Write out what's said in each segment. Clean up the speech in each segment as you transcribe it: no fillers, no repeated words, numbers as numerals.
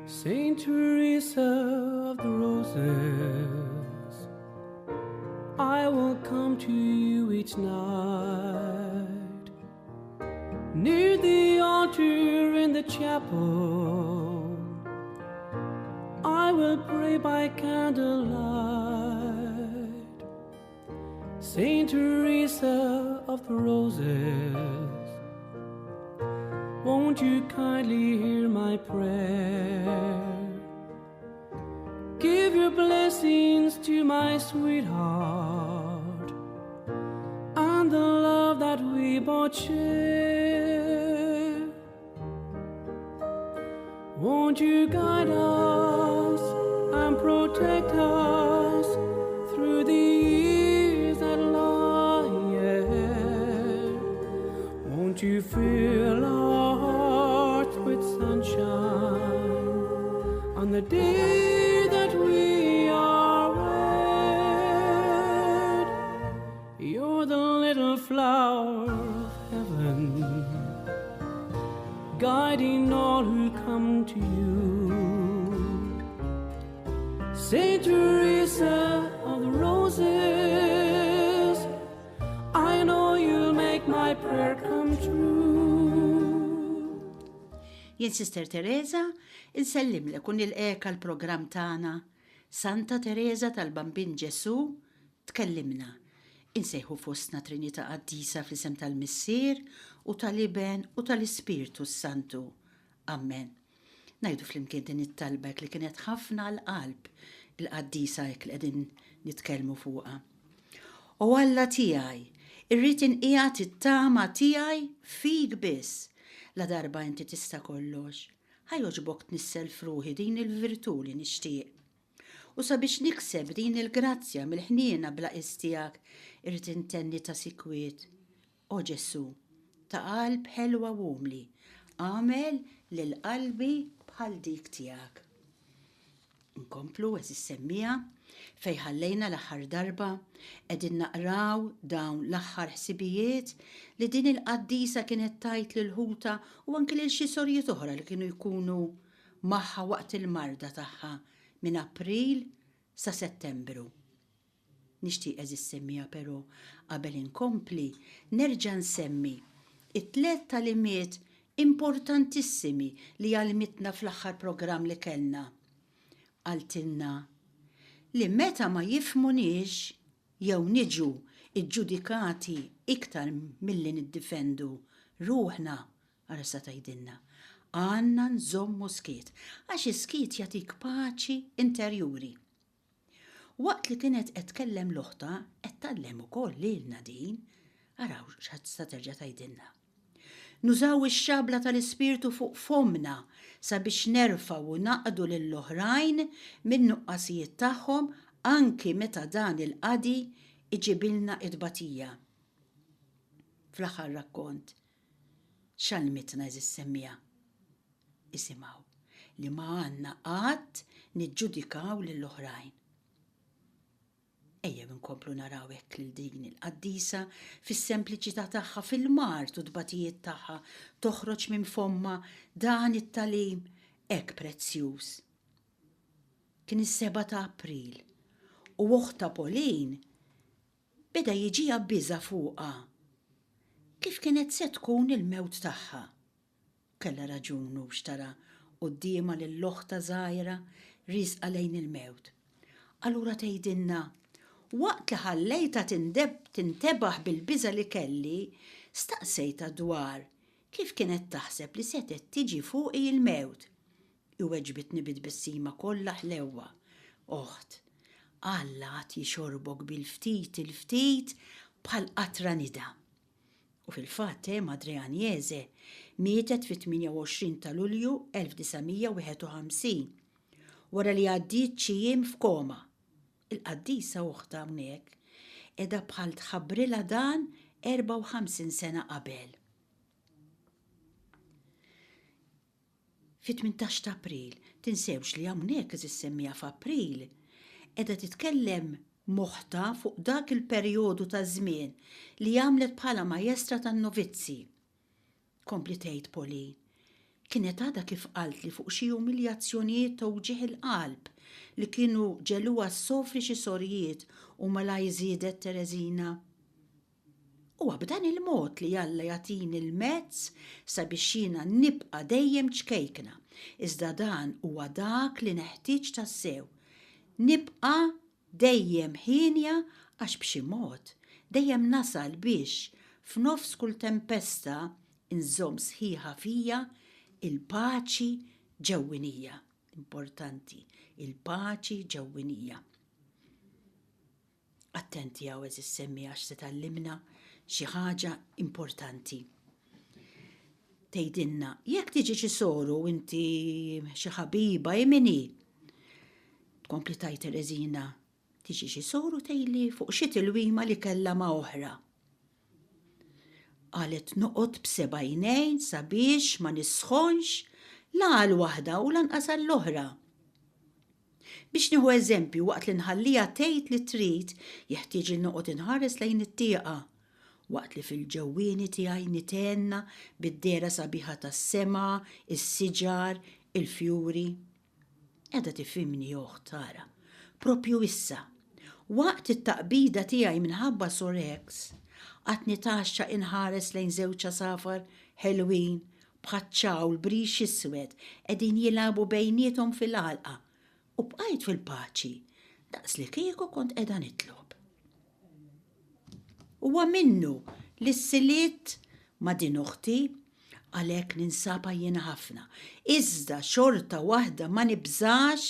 Saint Teresa of the Roses, I will come to you each night. Near the altar in the chapel, I will pray by candlelight. Saint Teresa of the Roses, won't you kindly hear my prayer? Give your blessings to my sweetheart and the love that we both share. Won't you guide us and protect us through the years that lie ahead? Won't you fill our hearts with sunshine on the day that we are wed? You're the little flower of heaven, guiding all who come to you. Saint Teresa of the Roses, I know you'll make my prayer come true. Jien Sister Teresa, insellimlek u nilqek għall-programm tagħna Santa Teresa tal-Bambin Ġesù tkellimna. Insejħu fostna Trinità Qaddisa fl-isem tal-Missier u tal-Iben u tal-Ispirtu s-Santu. Ammen. Ngħidu flimkien din it-talba hekk li kienet ħafna għal qalb il-qaddisa hekk li qegħdin nitkellmu fuqha. O Alla tiegħi, irrid inqiegħed it-tama tiegħi fik biss, ladarba inti tista' kollox. Ħa jogħġbok tnissel f'ruħi din il-virtù li nixtieq. U sabiex nikseb din il-grazzja mill-ħniena bla qies tiegħek, irrid intenni ta' sikwit, O Ġesù, ta' qalb ħelwa u umli, agħmel lil qalbi bħal dik tiegħek. Inkomplu, għeżież semmiegħa, fejn ħallejna l-aħħar darba, qegħdin naqraw dawn l-aħħar ħsibijiet li din il-qaddisa kienet tgħid lil ħutha u anki lil xi sorijiet oħra li kienu jkunu magħha waqt il-marda tagħha minn April sa Settembru. Nixtieq għeżież semmiegħa però qabel inkompli nerġa' nsemmi t-tlett tagħlimiet importantissimi li għallmitna fl-aħħar programm li kellna. Qaltilna li meta ma jifhmuniex jew niġu ġġudikati iktar milli niddifendu ruħna, ara sa tgħidilna, għandna nżommu skiet għax is-skiet jagħtik paċi interjuri. Waqt li kienet qed tkellem 'l oħtha, qed tgħallem ukoll lilna din. Araw x'sa terġa' tgħidilna. Nużaw ix-xabla tal-Ispirtu fuq fommna sabiex nerfgħu u naqdu lill-oħrajn min-nuqqasijiet tagħhom anki meta dan il-qadi jġibilna t-tbatija. Fl-aħħar rakkont, x'għallmitna għeżież semmiegħa? Isimgħu, li ma għandna qatt niġġudikaw lill-oħrajn. Ejjew inkomplu naraw hekk lil din il-qaddisa fis-sempliċità tagħha, fil-mard u tbatijiet tagħha, toħroġ minn fommha dan it-tagħlim hekk prezzjuż. Kien is-7 ta' April u oħtha Pauline beda jiġiha biża' fuqha. Kif kienet se tkun il-mewt tagħha? Kellha raġun hux tara quddiemha lil oħtha żgħira riesqa lejn il-mewt. Allura tgħidilna, Waqt li ħallejtha tintebaħ bil-biża' li kelli, staqsejtha dwar kif kienet taħseb li setgħet tiġi fuqi l-mewt. Hi weġbitni bi tbissima kollha ħlewwa, Oħt, Alla għad jixorbok bil-ftit il-ftit bħal qatra nida. U fil-fatt, Madre Agnese mietet fit-28 ta' Lulju 1951, wara li għaddiet xi jiem f'koma. Il-qaddisa oħtha hawnhekk qiegħda bħal tħabbrilha dan 54 sena qabel. Fit-18 ta' April, tinsewx li hawnhekk qed issemmiha f'April, qiegħda titkellem m'oħtha fuq dak il-perjodu ta' żmien li għamlet bħala majestra tan-novizzi. Tkompli tgħid Pauline. Kienet għadha kif qaltli fuq xi umiljazzjonijiet ta' wġigħ il-qalb li kienu ġegħluha ssofri xi sorijiet u malajr żiedet Tereżina. Huwa b'dan il-mod li Alla jagħtini l-mezz sabiex jiena nibqa' dejjem ċkejkna, iżda dan huwa dak li neħtieġ tassew, nibqa' dejjem hienja għax b'xi mod dejjem nasal biex f'nofs kull tempesta nżomm sħiħa fija l-paċi ġewwinija. Importanti, il-paċi ġewwinija. Attenti hawn għeżież semmiegħa għax se tgħallimna xi ħaġa importanti. Tgħidilna, jekk tiġi xi soru inti xi ħabiba hi min hi. Tkompli tgħid Tereżina, tiġi xi soru tgħidli fuq xi tilwima li kellha ma' oħra. Qalet noqgħod b'seba' għajnejn sabiex ma nisħonx la għal waħda u lanqas għall-oħra. Biex nieħu eżempju, waqt li nħalliha tgħid li trid, jeħtieġli noqgħod inħares lejn it-tieqa, waqt li fil-ġewwieni tiegħi nithenna bid-dehra sabiħa tas-sema, is-siġar, il-fjuri. Qiegħda tifhimni oħt, ara, proprju issa, waqt it-taqbida tiegħi minħabba Sor X, qgħadt nitgħaxxaq inħares lejn żewġ għasafar ħelwin bħaċ-ċawl b'rix iswed qegħdin jilagħbu bejniethom fil-għalqa u bqajt fil-paċi daqslikieku kont qiegħda nitlob. Huwa minnu li ssilitt ma' din oħti, għalhekk ninsab għajjiena ħafna, iżda xorta waħda ma nibżax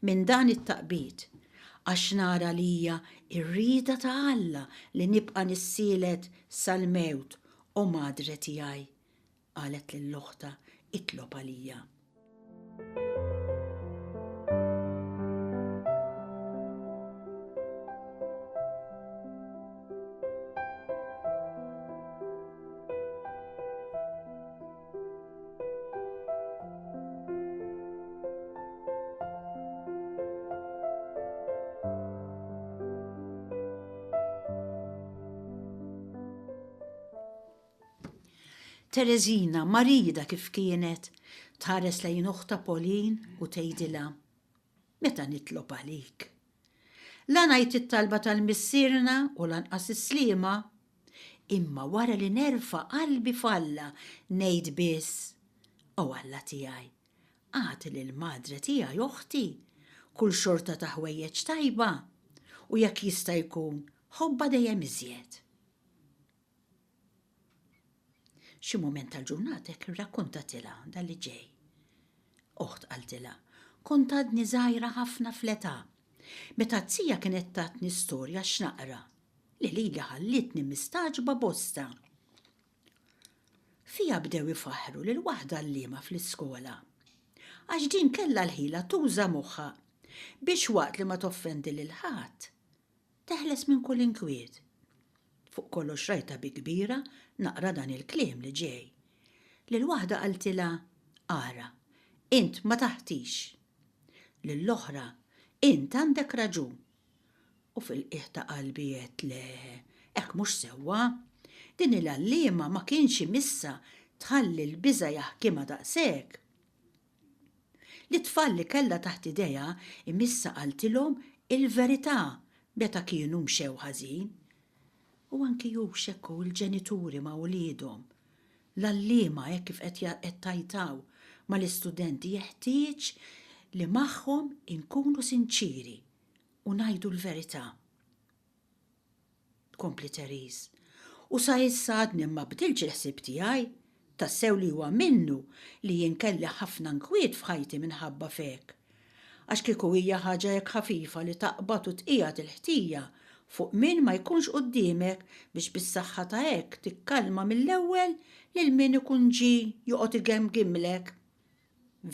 minn dan it-taqbid, għax nara li hija r-rieda ta' Alla li nibqa' nissielet sal-mewt, o Madre tiegħi. Qalet lil oħtha, Itlob għalija. Tereżina, marida kif kienet, tħares lejn oħtha Pauline u tgħidilha, Meta nitlob għalik? La ngħid it-talba tal-Missierna u lanqas is-Sliema, imma wara li nerfa' qalbi f'Alla ngħid biss, O Alla tiegħi, agħti lill-madre tiegħi oħti kull xorta ta' ħwejjeġ tajba u jekk jista' jkun ħobbha dejjem iżjed. Xi mument tal-ġurnata hekk irrakkontatilha dan li ġej. Oħt qaltilha, kont għadni żgħira ħafna fl-età. Meta z-zija kienet tatni storja x'naqra, li lili ħallietni mistagħġba bosta. Fiha bdew ifaħħru lil waħda għalliema fl-iskola. Għax din kellha l-ħila tuża moħħha biex waqt li ma toffendi lil ħadd, Teħles minn kull inkwiet. Fuq kollox rajtha bi kbira naqra dan il-kliem li ġej. Lil waħda qaltilha, Ara, int ma taħtix. Lill-oħra, Int għandek raġun. U fil-qiegħ ta' qalbi għedt le, hekk mhux sewwa. Din il-għalliema ma kienx imissha tħalli l-biża' jaħkimha daqshekk. Lit-tfal li kellha taħt idejha imissha qaltilhom il-verità meta kienu mxew ħażin. U anki hux hekk hu l-ġenituri ma' uliedhom. L-għalliema hekk kif qed qed tgħajtaw mal-istudenti jeħtieġ li magħhom inkunu sinċieri u ngħidu l-verità. Tkompli Therese. U sa issa għadni ma bdiltx il-ħsieb tiegħi. Tassew li huwa minnu li jien kelli ħafna nkwiet f'ħajti minħabba f'hekk. Għax kieku hija ħaġa hekk ħafifa li taqbad u tqiegħed il-ħtija fuq min ma jkunx quddiemek biex bis-saħħa ta' hekk tikkalma mill-ewwel lil min ikun ġie joqgħod igemgimlek.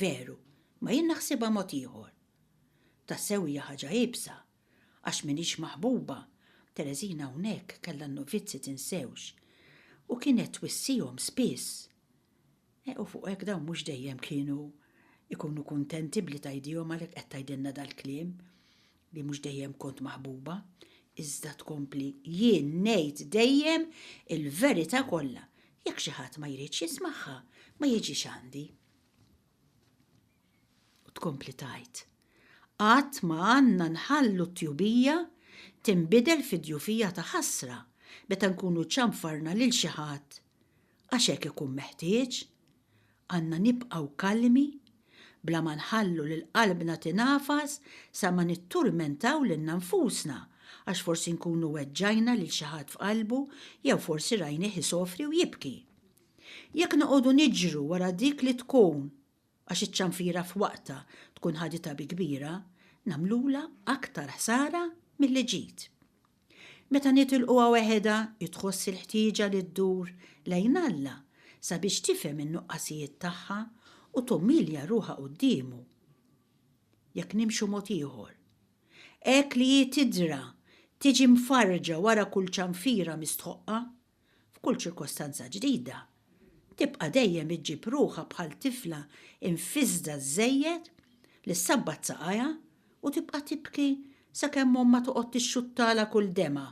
Veru, ma jien naħsibha mod ieħor. Tassew hija ħaġa iebsa Għax m'iniex maħbuba. Tereżina hawnhekk kellha n-novizzi tinsewx. U kienet twissihom spiss. E u fuq hekk dawn mhux dejjem kienu ikunu kuntenti b'li tgħidihom għalhekk qed tgħidilna dal-kliem li mhux dejjem kont maħbuba. Iżda tkompli jien ngħid dejjem il-verità kollha. Jekk xi ħadd ma jridx jismagħha, ma jiġix għandi. Tkompli tgħid, Qatt ma għandna nħallu t-tjubija tinbidel fi djufija ta' ħasra meta nkunu ċanfarna lil xi ħadd għax hekk ikun meħtieġ. Għandna nibqgħu kalmi bla ma nħallu lil qalbna tingħafas sa ma nitturmentaw lilna nfusna għax forsi nkunu weġġajna lil xi ħadd f'qalbu jew forsi rajnih isofri u jibki. Jekk noqogħdu niġru wara dik li tkun għax iċ-ċanfira f'waqtha tkun ħaditha bi kbira, nagħmlulha aktar ħsara milli ġid. Meta nitilquha weħedha hi tħoss il-ħtieġa li ddur lejn Alla sabiex tifhem in-nuqqasijiet tagħha u tumilja ruħha quddiemu. Jekk nimxu mod ieħor, hekk li hi tidra tiġi mfarrġa wara kull ċanfira mistħoqqa, f'kull ċirkostanza ġdida, tibqa' dejjem iġġib ruħha bħal tifla imfissda żżejjed li ssabbat saqajha u tibqa' tibki sakemm ommha toqgħod tixxuttalha kull demgħa.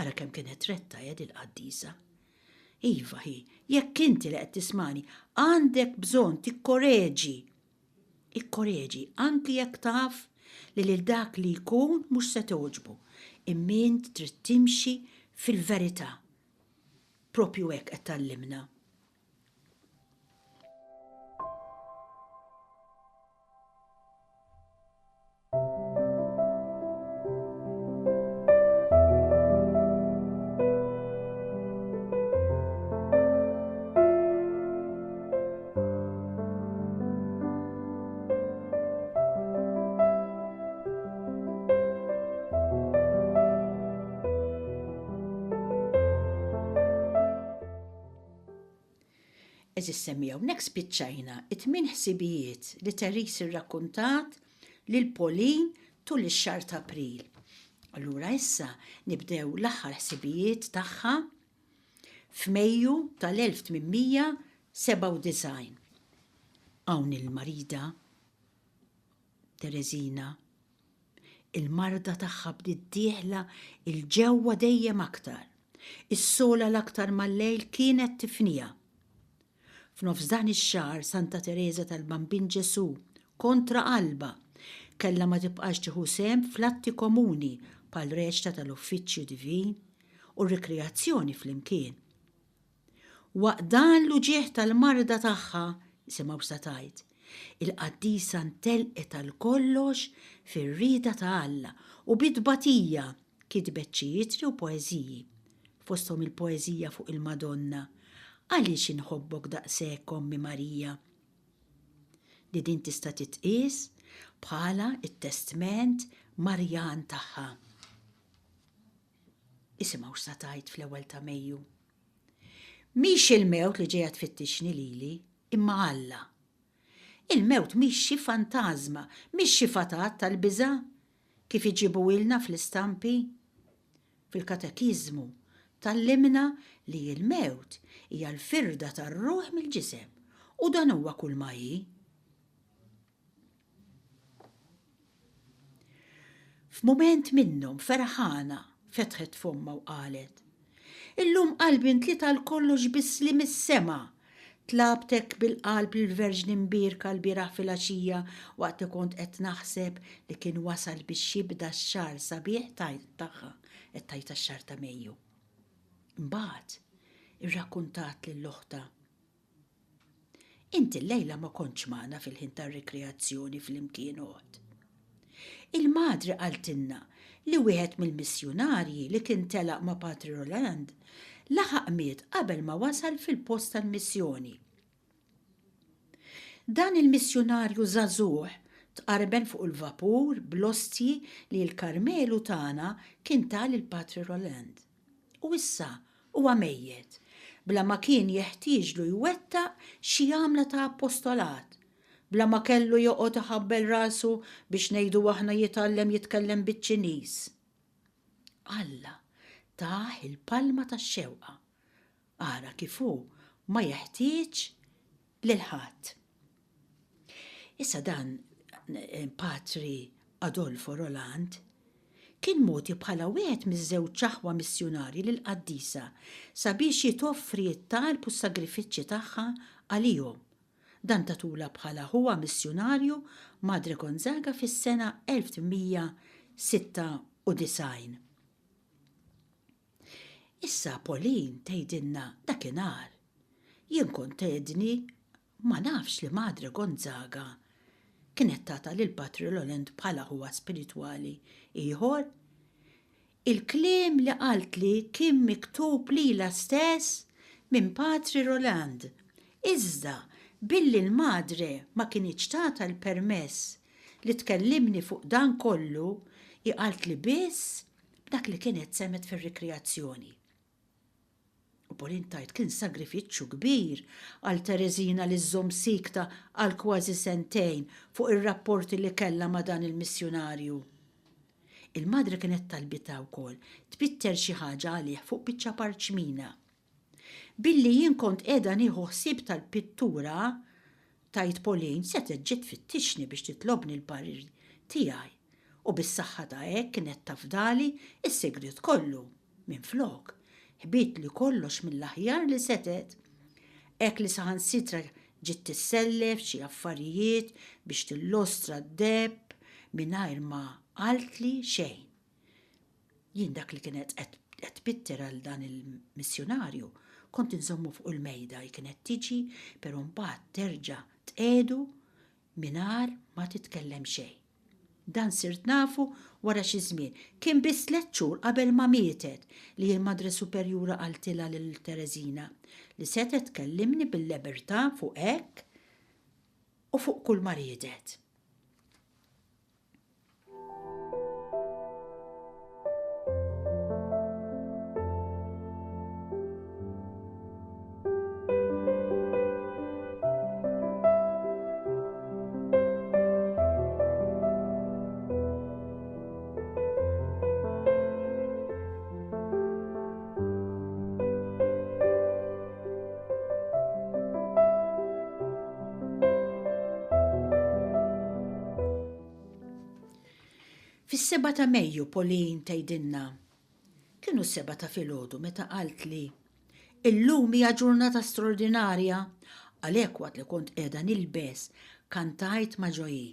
Ara kemm kienet retta eh dil-qaddisa. Iva hi, jekk inti li qed tismagħni għandek bżonn tikkoreġi Ikkoreġi anki jekk taf li lil dak li jkun mhux se togħġbu, imma int trid timxi fil-verità. Proprju hekk qed tgħallimna. Eżis semmi hawnhekk spiċċajna it-tmien ħsibijiet li Therese irrakkuntat lil Pauline tul ix-xahar ta' April. Allura issa nibdew l-aħħar ħsibijiet tagħha f'Mejju tal-1897. Hawn il-marida Tereżina. Il-marda tagħha bdiet dieħla 'l ġewwa dejjem aktar. Is-sogħla l-aktar mal-lejl kienet tifniha. F'nofs dan ix-xahar Santa Tereża tal-Bambin Ġesù, kontra qalbha, kellha ma tibqax tieħu sehem fl-atti komuni bħal reċta tal-Uffiċċju Divin u r-rikreazzjoni flimkien. Waqt dan l-uġigħ tal-marda tagħha, isimgħu x'sa tgħid, il-qaddisa ntelqet għal kollox fir-rieda ta' Alla u bi tbatija kitbet xi ittri u poeżiji, fosthom il-poeżija fuq il-Madonna, Għaliex inħobbok daqshekk Ommi Marija? Li din tista' titqies bħala t-testment Marjan tagħha. Isimgħu x'sa tgħid fl-ewwel ta' Mejju. Mhix il-mewt li ġejja tfittixni lili, imma Alla. Il-mewt mhix xi fantażma, mhix xi fatat tal-biża', kif iġibuhielna fl-istampi. Fil-katekiżmu tgħallimna li l-mewt hija l-firda tar-ruħ mill-ġisem u dan huwa kulma hi. F'mument minnhom ferħana fetħet fommha u qalet, Illum qalbi ntliet għal kollox bis-sliem is-sema! Tlabtek bil-qalb lill-Verġni Mbierka lbieraħ filgħaxija waqt li kont qed naħseb li kien wasal biex jibda x-xahar sabiħ tagħha, qed tgħid għax-xahar ta' Mejju. Imbagħad irrakkuntat lil oħtha. Inti llejla ma kontx magħna fil-ħin tar-rikreazzjoni flimkien oħt. Il-madre qaltilna li wieħed mill-missjunarji li kien telaq ma' Patri Roland laħaq miet qabel ma wasal fil-post tal-missjoni. Dan il-missjunarju żagħżugħ tqarben fuq il-vapur bl-ostji li l-Karmelu tagħna kien ta lil Patri Roland. U issa huwa mejjet, bla ma kien jeħtieġlu jwettaq xi għamla ta' appostolat, bla ma kellu joqgħod iħabbel rasu biex ngħidu aħna jitgħallem jitkellem biċ-Ċiniż. Alla tah il-palma tax-xewqa. Ara kif hu ma jeħtieġ lil ħadd. Issa dan eh, Patri Adolfo Roland kien mogħti bħala wieħed miż-żewġ aħwa missjunarji lill-qaddisa sabiex jitoffri t-talb u s-sagrifiċċji tagħha għalihom. Dan tatulha bħala ħuha missjunarju Madre Gonzaga fis-sena 1896. Issa Pauline tgħidilna dakinhar jien kont għedni ma nafx li Madre Gonzaga kienet tatha lil Patri Roland bħala ħuha spiritwali ieħor. Il-kliem li qaltli kien miktub lilha stess minn Patri Roland, iżda billi l-Madre ma kinitx tatha l-permess li tkellimni fuq dan kollu, hi qaltli biss b'dak li kienet semgħet fir-rikreazzjoni. U Pauline tgħid kien sagrifiċċju kbir għal Tereżina li żżomm siekta għal kważi sentejn fuq ir-rapporti li kellha ma' dan il-missjunarju. Il-madre kienet talbitha wkoll tpitter xi ħaġa għalih fuq biċċa parċmina. Billi jien kont qiegħda nieħu ħsieb tal-pittura, tgħid Pauline, setgħet ġiet tfittixni biex titlobni l-parir tiegħi u bis-saħħa ta' hekk kienet tafdali s-sigriet kollu. Minflok, ħbietli kollox mill-aħjar li setgħet. Hekk li saħansitra ġiet tissellef xi affarijiet biex tillostra d-deheb mingħajr ma qaltli xejn. Jien dak li kienet qed tpitter għal dan il-missjunarju kont inżommu fuq il-mejda, hi kienet tiġi però mbagħad terġa' tqiegħdu mingħajr ma titkellem xejn. Dan sirt nafu wara xi żmien. Kien biss tlett xhur qabel ma mietet li l-Madre Superjura qaltilha lil Tereżina li setgħet tkellimni bil-lebertà fuq hekk u fuq kull ma riedet. Fis-7 ta' Mejju Pauline tgħidilna, Kienu s-sebgħa ta' filgħodu meta qaltli, Illum hija ġurnata straordinarja, għalhekk waqt li kont qiegħda nilbes, kantajt ma' Joey.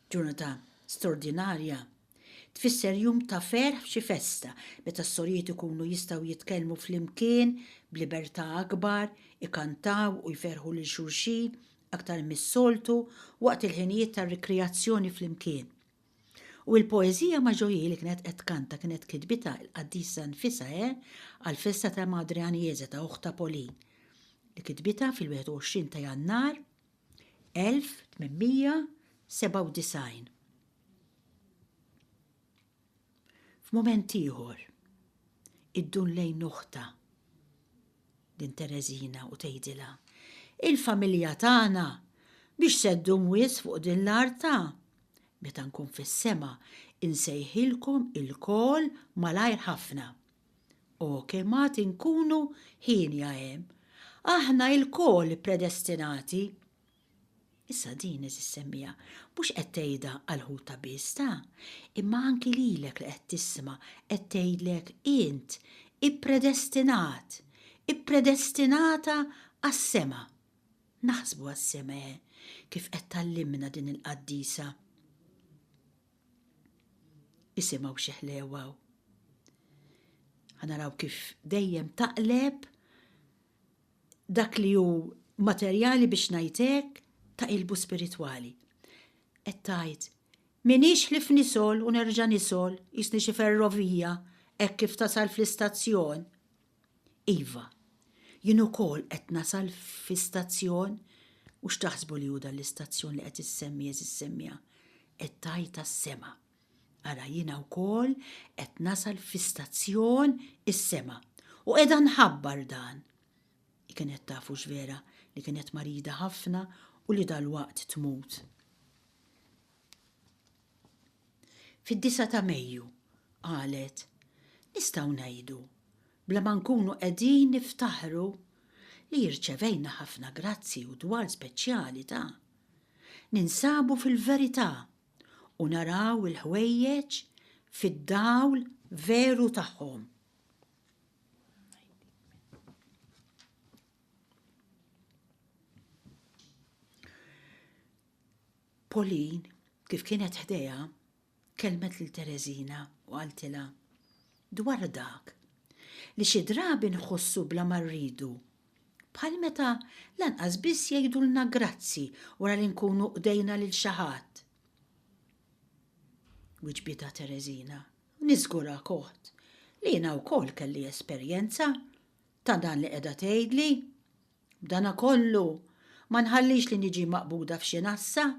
Ġurnata straordinarja tfisser jum ta' ferħ f'xi festa, meta s-sorijiet ikunu jistgħu jitkellmu flimkien b'libertà akbar, ikantaw u jferrħu lil xulxin aktar mis-soltu waqt il-ħinijiet tar-rikreazzjoni flimkien. U il-poeżija ma' Joie li kienet qed tkanta kienet kitbitha l-qaddisa nfisha eh, għall-festa ta' Madre Agnese ta' oħtha Pauline, li kitbitha fil-21 ta' Jannar 1897. F'mument ieħor, iddur lejn oħtha, din Tereżina u tgħidilha, Il-familja tagħna mhix se ddum wisq fuq din l-art ta'. Meta nkun fis-sema insejħilkom ilkoll malajr ħafna. O kemm għad inkunu hienja hemm! Aħna ilkoll ippredestinati! Issa din, għeżież semmiegħa, mhux qed tgħidha għal ħutha biss, ta, imma anki lilek li qed tisma' qed tgħidlek int ippredestinat, ippredestinata għas-sema. Naħsbu għas-sema, eh, kif qed tgħallimna din il-qaddisa. Isimgħu xi ħlewa hawn. Ħa naraw kif dejjem taqleb dak li hu materjali biex ngħid hekk ta' ilbu spiritwali. Qed tgħid, M'iniex ħlief nisol u nerġa' nisol qisni xi ferrovija hekk kif tasal fl-istazzjon. Iva, jien ukoll qed nasal fi stazzjon u x'taħsbu li hu dan l-istazzjon li qed issemmi għeżież semmiegħa? Qed tgħid għas-sema. Ara jiena wkoll qed nasal fi stazzjon is-sema u qiegħda nħabbar dan. Hi kienet taf hux vera li kienet marida ħafna u li dalwaqt tmut. Fid-disgħa ta' Mejju, qalet, nistgħu ngħidu, bla ma nkunu qegħdin niftaħru, li rċevejna ħafna grazzji u dwal speċjali ta' Ninsabu fil-verità u naraw il-ħwejjeġ fid-dawl veru tagħhom. Pauline, kif kienet ħdejha, kellmet lil Tereżina u qaltilha dwar dak li xi drabi nħossu bla ma rridu, bħal meta lanqas biss jgħidulna grazzi wara li nkunu qdejna lil xi ħadd. Wiġbitha Tereżina, Niżgurak oħt, li jiena wkoll kelli esperjenza ta' dan li qiegħda tgħidli. B'danakollu, ma nħallix li niġi maqbuda f'xi nassa,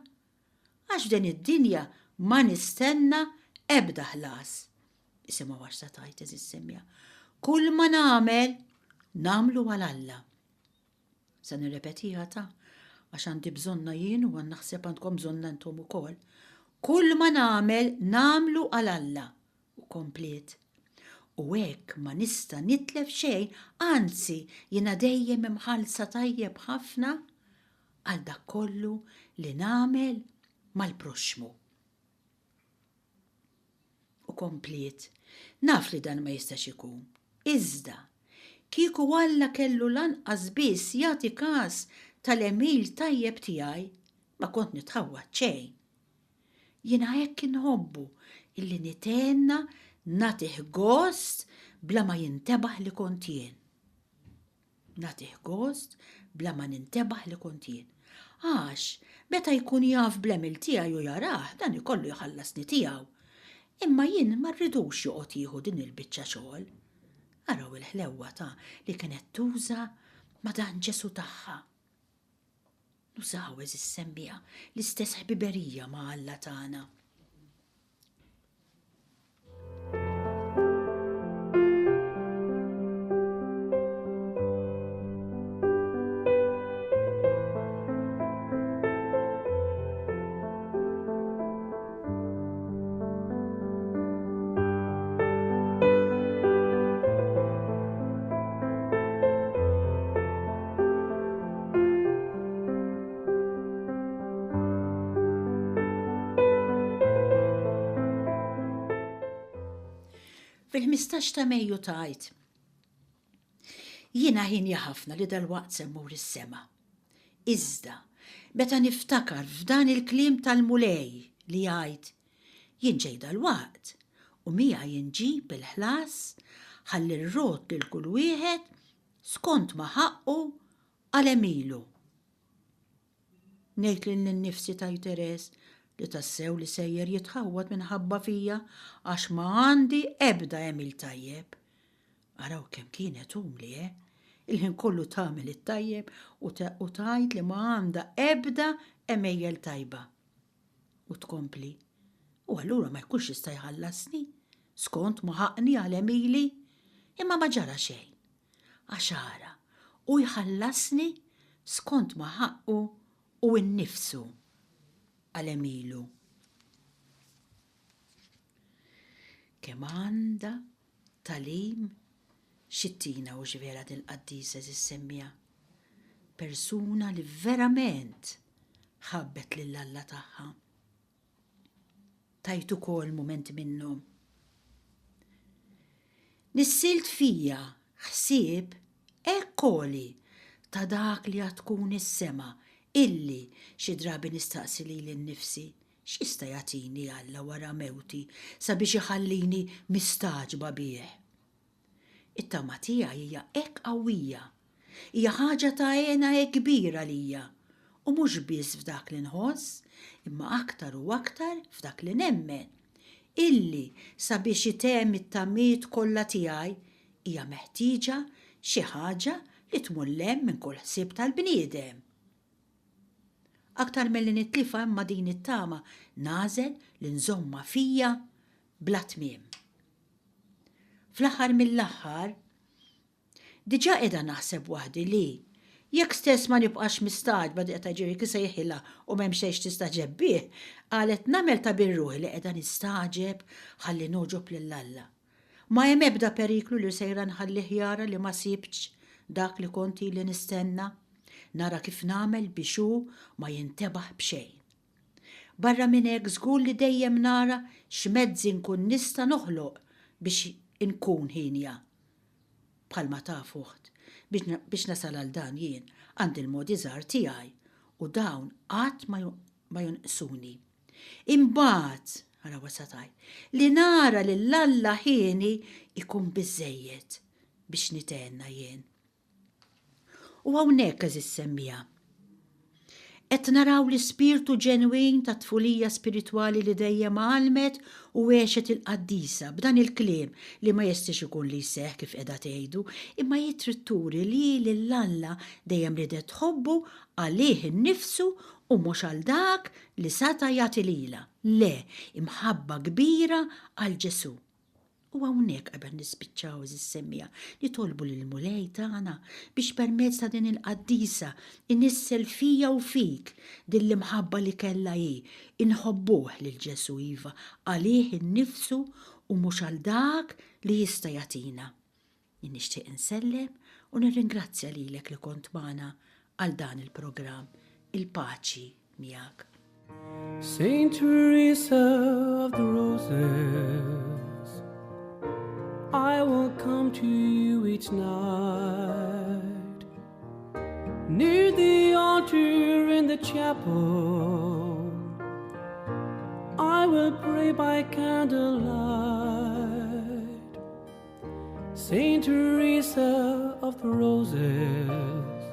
għax f'din id-dinja ma nistenna ebda ħlas. Isimgħu għax sa tgħid għeżież semmiegħa. Kull ma nagħmel, nagħmlu għal Alla. Se nirrepetiha ta' għax għandi bżonnha jien u għan naħseb għandkom bżonnha intom ukoll. Kull ma nagħmel nagħmlu għal Alla. U kompliet. U hekk ma nista' nitlef xejn, anzi jiena dejjem imħallsa tajjeb ħafna għal dak kollu li nagħmel mal-proxxmu. U kompliet, Naf li dan ma jistax ikun. Iżda, kieku Alla kellu lanqas biss jagħti kas tal-għemil tajjeb tiegħi, ma kont nitħawwad xejn. Jiena hekk inħobbu illi nithenna nagħtih gost bla ma jintebaħ li kont jien. Nagħtih gost bla ma nintebaħ li kont jien. Għax, meta jkun jaf bl-għemil tiegħi u jarah, dan ikollu jħallasni tiegħu. Imma jien ma rridux joqgħod jieħu din il-biċċa xogħol. Araw il-ħlewwa ta' li kienet tuża ma' dan Ġesù tagħha. Nużaw, għeżież semmiegħa, l-istess ħbiberija ma' Alla tagħna. Fil-15 ta' Mejju tgħid, Jiena ħienja ħafna li dalwaqt se mmur is-sema. Iżda, meta niftakar f'dan il-kliem tal-Mulej li jgħid, Jien ġej dalwaqt, u miegħi nġib il-ħlas ħalli rrodd lil kull wieħed skont ma ħaqqu għal għemilu. Ngħid lili nnifsi tgħid Therese li tassew li sejjer jitħawwad minħabba fija għax ma għandi ebda għemil tajjeb. Araw kemm kienet umli, eh? Il-ħin kollu tagħmel it-tajjeb u tgħid li ma għandha ebda għemejjel tajba. U tkompli, U allura ma jkunx jista' jħallasni skont ma ħaqqni għal għemili? Imma ma ġara xejn. Għax ara, hu jħallasni skont ma ħaqqu hu nnifsu għal għemilu. Kemm għandha tagħlim x'ittina hux vera dil-qaddisa għeżież semmiegħa? Persuna li verament ħabbet lil Alla tagħha. Tajt ukoll mument minnhom. Nissilt fija ħsieb hekk għoli ta' dak li għad tkun is-sema illi xi drabi nistaqsi lili nnifsi x'jista' jagħtini Alla wara mewti sabiex iħallini mistagħġba bih. It-tama tiegħi hija hekk qawwija. Hija ħaġa ta' hena hekk kbir għalija, u mhux biss f'dak li nħoss, imma aktar u aktar f'dak li nemmen, illi sabiex itemm it-tamiet kollha tiegħi hija meħtieġa xi ħaġa li tmur 'l hemm minn kull ħsieb tal-bniedem. Aktar milli nitlifha imma din it-tama nagħżel li nżommha fija bla tmiem. Fl-aħħar mill-aħħar, diġà qiegħda naħseb waħdi li, jekk stess ma nibqax mistagħġba di qed tgħid ġifieri sejħilha u m'hemm xejn x'tistagħġeb bih, qalet nagħmel ta' bir-ruħi li qiegħda nistagħġeb ħalli nogħġob lil Alla. Ma hemm ebda periklu li sejra nħallih jara li ma sibtx dak li kont ili nistenna. Nara kif nagħmel biex hu ma jintebaħ b'xejn. Barra minn hekk żgur li dejjem nara x'mezzi nkun nista' noħloq biex inkun hienja. Bħalma taf oħt, biex nasal għal dan jien għandi l-modi żgħar tiegħi u dawn qatt ma. ma jonqsuni. Imbagħad, ara sa tgħid, li nara lil Alla ħieni ikun biżżejjed biex nithenna jien. U hawnhekk għeżież semmiegħa, qed naraw l-ispirtu ġenwin tat-tfulija spiritwali li dejjem għallmet u għexet il-qaddisa b'dan il-kliem li ma jistax ikun li jseħħ kif qiegħda tgħidu, imma hi trid turi li hi lil Alla dejjem riedet tħobbu għalih innifsu u mhux għal dak li sata' jagħti lilha, le, imħabba kbira għal Ġesù. U hawnhekk qabel nispiċċaw għeżież semmiegħa, nitolbu lill-Mulej tagħna biex permezz ta' din il-qaddisa inissel fija u fik din l-imħabba li kellha hi, inħobbuh lil Ġesù iva għalih innifsu u mhux għal dak li jista' jagħtina. Jien nixtieq insellem u nirringrazzja lilek li kont magħna għal dan il-programm. Il-paċi miegħek. Saint Teresa of the Roses, I will come to you each night. Near the altar in the chapel, I will pray by candlelight. Saint Teresa of the Roses,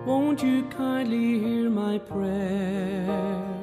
won't you kindly hear my prayer?